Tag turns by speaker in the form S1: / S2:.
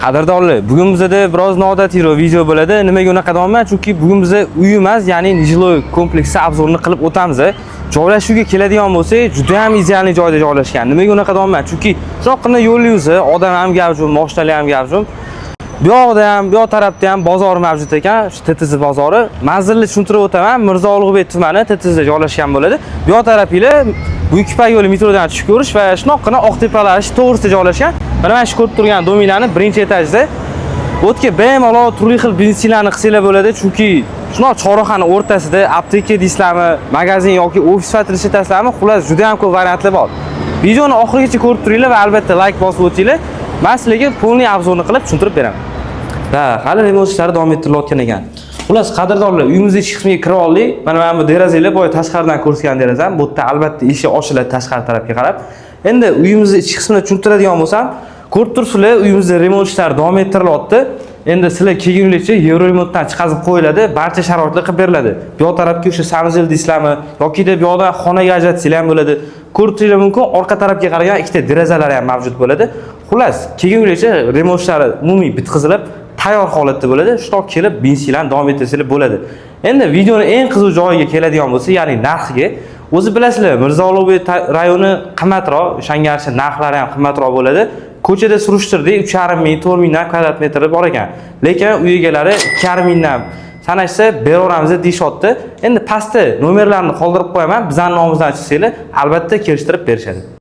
S1: Qadrdonlar, bugun bizada biroz noodatiy video bo'ladi. Nimaga unaqa deyapman? Chunki bugun biza uy emas, ya'ni нежилой kompleksi обзор ni qilib o'tamiz. Joylashuvga keladigan bo'lsak, juda ham идеальный joyda joylashgan. Nimaga unaqa deyapman? Chunki uzoqqina yo'l yuzi, odam ham gavjum, mashinalar ham gavjum. Bu yoqda ham, bu yoq tarafda ham bozor mavjud ekan, shu TTZ bozori. Manzilni tushuntirib o'taman. Mirzo Ulug'bek tumani TTZda joylashgan bo'ladi. Bu yoq tarafinglar Buyuk Ipak yo'li metrodan tushib ko'rish va shundoqqina Oqtepa to'g'risida joylashgan. Mana shu ko'rib turgan домикларni birinchi etajda. Bu yerga bemalol turli xil bizneslarni qilsanglar bo'ladi, chunki shundoq chorrahani o'rtasida apteka deysizlarmi, magazin yoki ofis sifatida ishlatasizlarmi, xullas juda ham ko'p variantlar bor. Videoni oxirigacha ko'rib turinglar va albatta like bosib o'tinglar. Men sizlarga полный обзор ni qilib tushuntirib beraman. Ha, hali remont ishlari davom ettirilayotgan ekan. Xullas, qadrdonlar, uyimizni ichki qismiga kirib oldik. Mana bu derazalar boya tashqaridan ko'rsatgan derazam. Bu yerda albatta eshik ochiladi tashqari tarafga qarab. Endi uyimizni ichki qismini tushuntiradigan bo'lsam, ko'rib turibsizlar, uyimizda remont ishlari davom ettirilyapti. Endi sizlar kelgunlikcha yevroremontdan chiqazib qo'yiladi, barcha sharoitlar qilib beriladi. Bu yoq tarafga o'sha санузел deysizlarmi yoki bu yoqdan xonaga ajratsanglar ham bo'ladi. Ko'rib turishingiz mumkin, orqa tarafga qaragan ikkita derazalar ham mavjud bo'ladi. Xullas, kelgunlikcha remont ishlari umumiy bitqizilib, tayyor holatda bo'ladi. Shundoq kelib bizneslarni davom ettirsanglar bo'ladi. Endi videoni eng qiziq joyiga keladigan bo'lsa, ya'ni narxiga. O'zi bilasizlar, Mirzo Ulug'bek rayoni qimmatroq, o'shanga yarasha narxlari ham qimmatroq bo'ladi. Ko'chada surishtirdik, 3,5 ming, 4 mingdan kvadrat metri bor ekan. Lekin uy egalari 2,5 mingdan sanashsa beraveramiz deyishyapti. Endi pastda nomerlarni qoldirib qo'yaman, bizning nomimizdan chiqsanglar, albatta kelishtirib berishadi.